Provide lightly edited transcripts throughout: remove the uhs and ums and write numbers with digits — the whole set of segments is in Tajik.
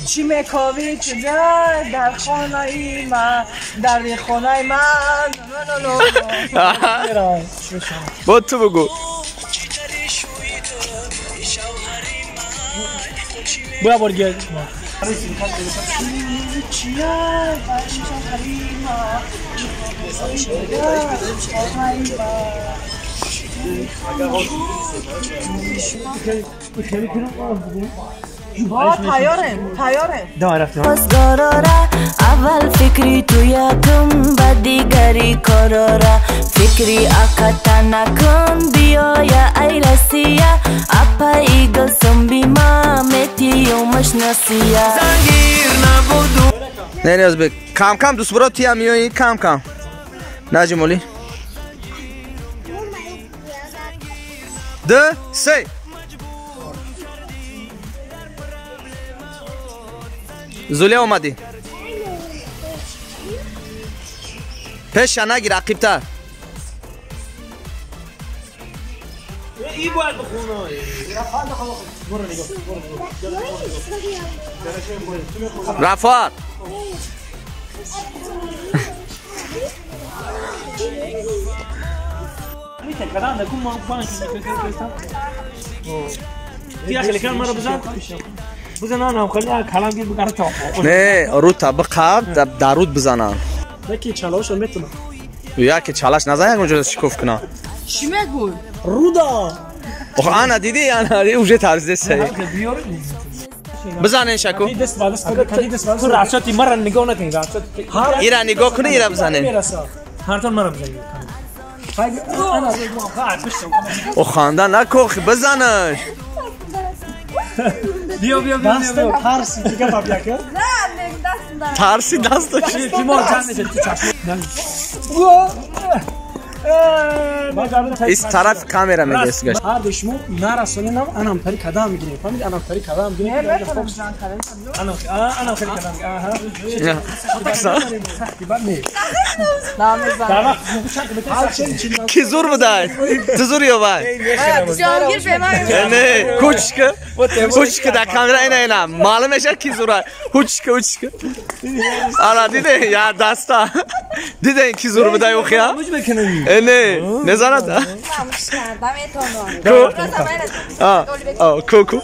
چی میکاوی چه در خانه ای من در خانه من با تو بگو بیا برگرد اول فکری تو یکم و دیگری کارارا فکری اکتا نکن بیایا ای رسیا اپا ایگل سنبی ما میتیو مشنسیا نه نیاز به کم کم دوست برو تیم میایی کم کم نجمولی 2 3 زوله اومدی پیش نگیر عقیبتر ای باید بخونه رفعت نه رو بقب درود بزنم یکی چالش میتونم یکی چالش نزن یک اونجا شکوف کنم چی میگوی رودا آخه انا دیدی انا دیدی اونجا ترزده سه بزنین شکو تو رعشاتی مرا نگاه نکنی ایرا نگاه کنی ایرا بزنین هرتون مرا بزنین او خنده نکن بزنش بیا بیا بیا بیا ترسی دیگه بابیا که نه دستم ترسی دستش تیمور چند میشه تو چشم اس طرف کامرا می دست گشت هر دشمو نرسونینم انم پری کدام میگیریم فهمید انم پری کدام میگیریم انا انا خیلی کدام آها کی زور بودای تو زور یا وای نه کوچک کوچک در کامرا اینا اینا معلومه میشه کی زور کوچک کوچک آره دیده یا دستا دیده کی زور بودای اوخیا نه نه زنده کو آه کو کو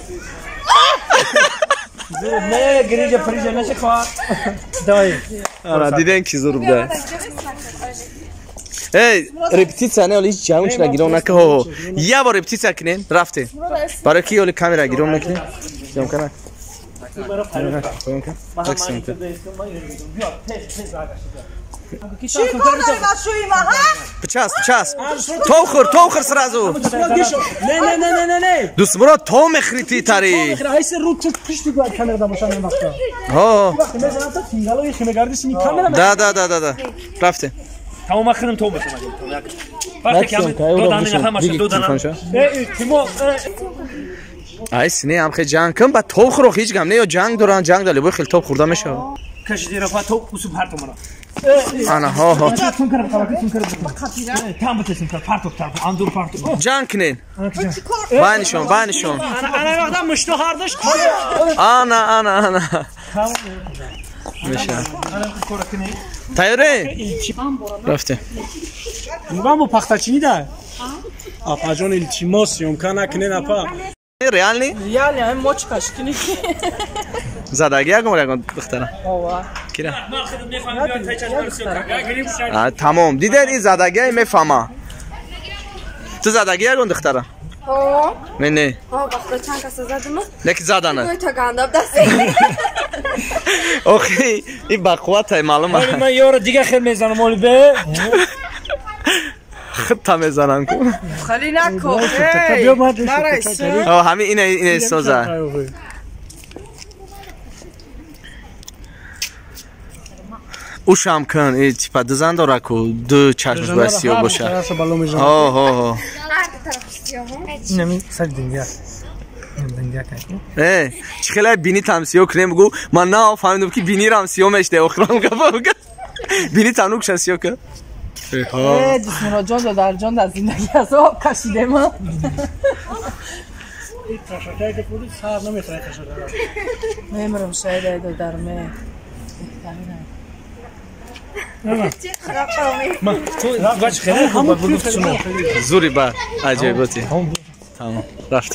نه گریجا پریجا نشه خواه دایی آره دیدن کی زور بوده ای رپتیتسیا نه ولی جامش نگیرم نکه هو یه بار رپتیتسیا کنین رفته برای کی ولی کامرا گیرم نکنین جام کنه چی کار داری بچوی ما ها؟ بچسب بچسب تو خور تو خور سرازو نه نه نه نه نه دوست برو تو مخریتی تاری ایس رو تو پشت باید کامرا داشتم این وقتا ها وقتی میزنم تا تینگالو یه خیمه گردش این کامرا دا دا دا دا دا رفته تمام اخرم تو میخوام وقتی که دو دانه همش دو دانه تیمو ایس نه هم خیلی جنگ کن با تو خور هیچ گم نه یا جنگ دارن جنگ داری بو خیلی توپ خورده میشه کشیدی رفا تو اوسو پرتو مرا انا ها ها جنگ کنین باینشون باینشون انا وقتا مشتو هاردش انا انا انا میشه تیاره رفته من بو پختچینی ده آپا جان التیماس یمکن نکنین آپا реальный реальный ам мочкаш кини задагӣ ягон ягон духтара кира тамом дидед ин задагиай мефаҳма ту задагӣ ягон духтара не не не ки задана охи ин бақувватай маълума ман ёро дига хел мезанам оли бе худта мезанам ку хали нако ҳамин ина ина соза ушам кун и типа ду зан дора ку ду чашмаш бояд сиёҳ бошад ҳо ҳо ҳо чӣ хеле бинитам сиёҳ кунем бугу ман нафаҳмидам ки бинирам сиёҳ мешде охирам гапа бинитам нукша сиёҳ кун дусмуроҷон дар ҷон дар зиндагӣ азоб кашидем. Мемрам шайда дар ме. Зури ба аҷоиботи. Тамом, рафт.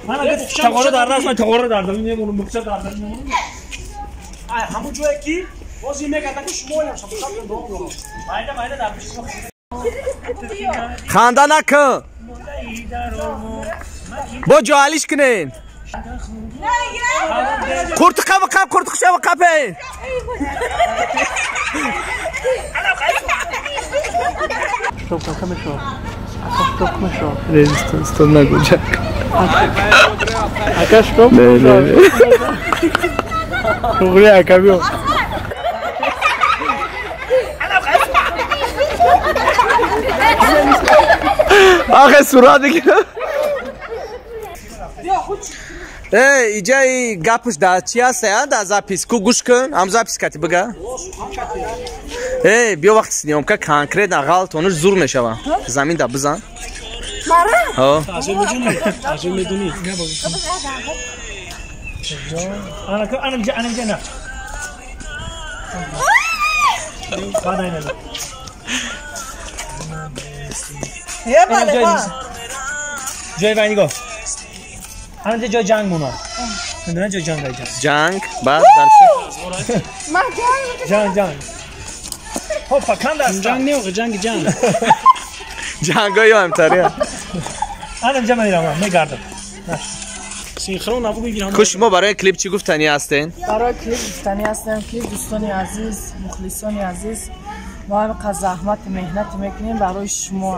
Тағора дар даст, ман тағора дар даст, мемонам, бухча дар даст мемонам. Ай, ҳамон ҷое ки боз ин мегардад ки шумоям шаб дом дорам. Майда майда дар пеши шумо. Ханда накун. Бо ҷоалиш кунен. Қуртиқа биқап, қуртиқша биқапен. Резистанс то нагуҷак. Ака штоп? Не, не, не. Туғри ака биё. Ахе сурат бигирам. Эй, иҷаи гапш да чи аст, а? Да запис. Ку гӯш кун, ҳам запис кати бига. Эй, биё вақти съёмка конкретно ғалтонуш зур мешава. Замин да бизан. Мара? Ҳо. Ажо медуни. Ана на. Я бале. Ҷои вай нигоҳ. ҳаминҷа ҷои ҷанг монад. Медонӣ ҷои ҷанг ай ҷанг. Ҷанг, баъд дарси. Ма ҷанг. Ҷанг, ҷанг. Хопа, канд аст. Ҷанг не, ҷанг, ҷанг. Ҷангои ҳамтари. Ҳаминҷа меравам, мегардам. Синхрон набуд мегирам. Ку шумо барои клип чӣ гуфтанӣ ҳастен? Барои клип гуфтанӣ ҳастем ки дӯстони азиз, мухлисони азиз, мо ҳаминқадр заҳмату меҳнат мекунем барои шумо.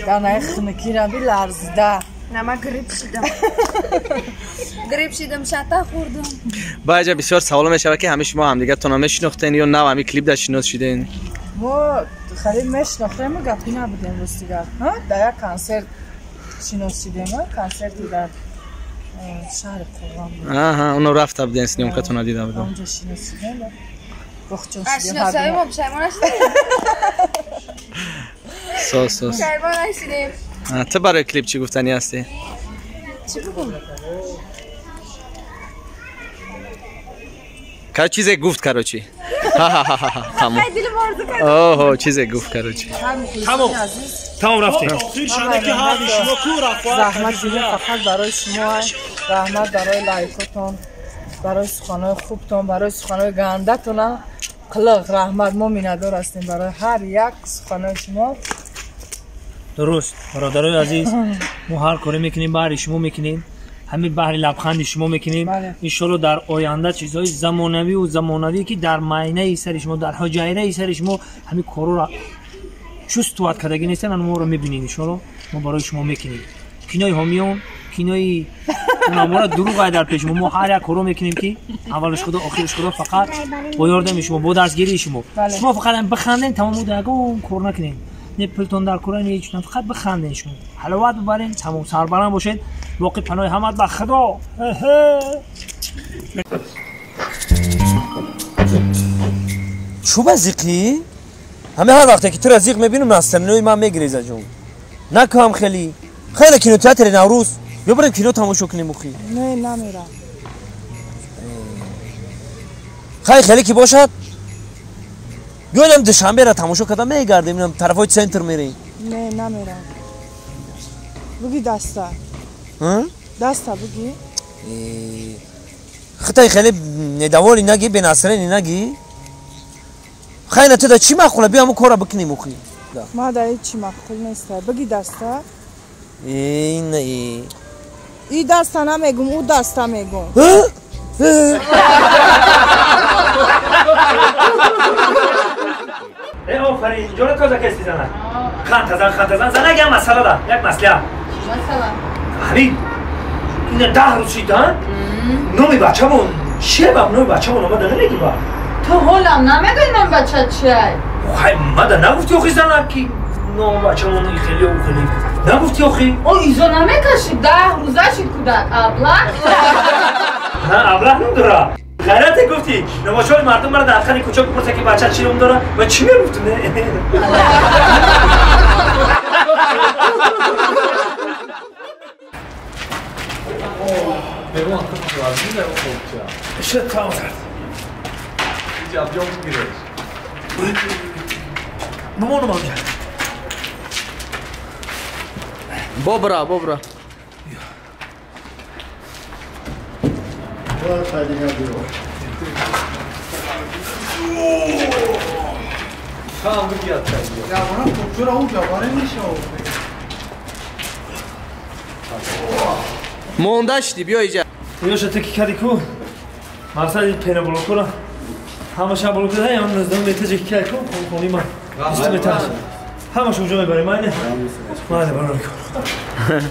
Дар наи хунукӣ раби ларзида. Нама грипп шидам. Грипп шидам, шата хӯрдам. Баъҷа бисёр савол мешавад ки ҳамаи шумо ҳамдигарро мешинохтен ё нав ҳамин клип дар шинос шиден? Мо хеле мешинохтем, гапӣ набудем рости гап. Дар як консерт шинос шидем, консерти дар шаҳри Қурғон буд. Аҳа, оно рафта будем, съёмкатонро дида будам. Онҷо шинос шидем. Бохчон шидем. Шиносои мо пушаймон нашидем. Сос, сос. Пушаймон нашидем. Ту барои клип чӣ гуфтанӣ ҳастӣ? Чӣ бигӯм? Чизе гуфт, короче. Тамом. Оҳо, чизе гуфт, короче. Тамом. Тамом рафтем. Заҳмат дидем фақат барои шумо, раҳмат барои лайкотон, барои суханҳои хубтон, барои суханҳои гандатона. Қилиқ раҳмат, мо миннатдор ҳастем барои ҳар як суханҳои шумо. Дуруст, бародарои азиз, мо ҳар коре мекунем баҳри шумо мекунем, ҳамин баҳри лабханди шумо мекунем. Иншоалло дар оянда чизҳои замонавию замонавӣ ки дар майнаи сари шумо, дар ҳуҷайраи сари шумо ҳамин корро чуст туват кардагӣ нестем, моро мебинед. Иншоалло мо барои шумо мекунем. Кинои ҳомиён, кинои унамора дурӯғ ай дар пеши мо. Мо ҳар як коро мекунем ки аввалаш худо, охираш худо, фақат бо ёрдами шумо, бо дастгирии шумо. Шумо фақат биханден, тамом, ягон кор накунем. Не пултон дар кора, не ҳеч, фақат биханден шумо. Ҳаловат бибарен, тамом, сарбаланд бошед. Боқӣ паноҳи ҳамат ба худо. Чӯба зиқӣ? Ҳаме ҳар вақте ки тура зиқ мебинам, настроениёи ман мегиреза ҷон. Накам хеле. Хеле кинотеатри Наврӯз. Биё барем кино тамошо кунем ухи. Не, намерам. Хай хеле ки бошад. Биёдам Душанберо тамошо карда мегардем, инам тарафҳои центр мерем. Не, намерам. Буги даста. Даста буги. Хитай хеле недоволӣ наги, бенасрени наги. Хай на ту да чӣ маъқула? Биё ҳамун корро бикунем ухи. Ма да ҳеҷ чӣ маъқул неста. Буги даста. И И даста намегум, ӯ даста мегум. Офарин, ҷоно тоза кести занак. Хантазан, хантазан, занак як масъала да, як маслиҳат. Масъала? Ҳамин ина 10 рӯз шид, ҳа? Номи бачамон чие ба? Номи бачамон омада намегӣ ба? Ту ҳолам намедонӣ номи бача чиай? Хай, мада нагуфти охи занак ки номи бачамон и хеле ӯ хеле. Нагуфти охи? О, изо намекашид, 10 рӯза шид кӯдак, аблаҳ. Ҳа, аблаҳ ном дора. Ғайрате гуфтӣ, намошои мардум мара дар хари кӯча бипурса ки бача чӣ ном дора, ва чӣ мегуфтум? Шуд, тамом кард. Бимонам ҳамҷа. Бобра, бобра. Монда шудӣ, биё иҷа. Ёша ту ки кади ку? Мақсад ин пеноблокура. Ҳамаша блок ҳай ҳам 19 метр ки кай ку? Хони ман. 20 метр. Ҳамаша уҷо мебарем, майне? Майне, барори кор.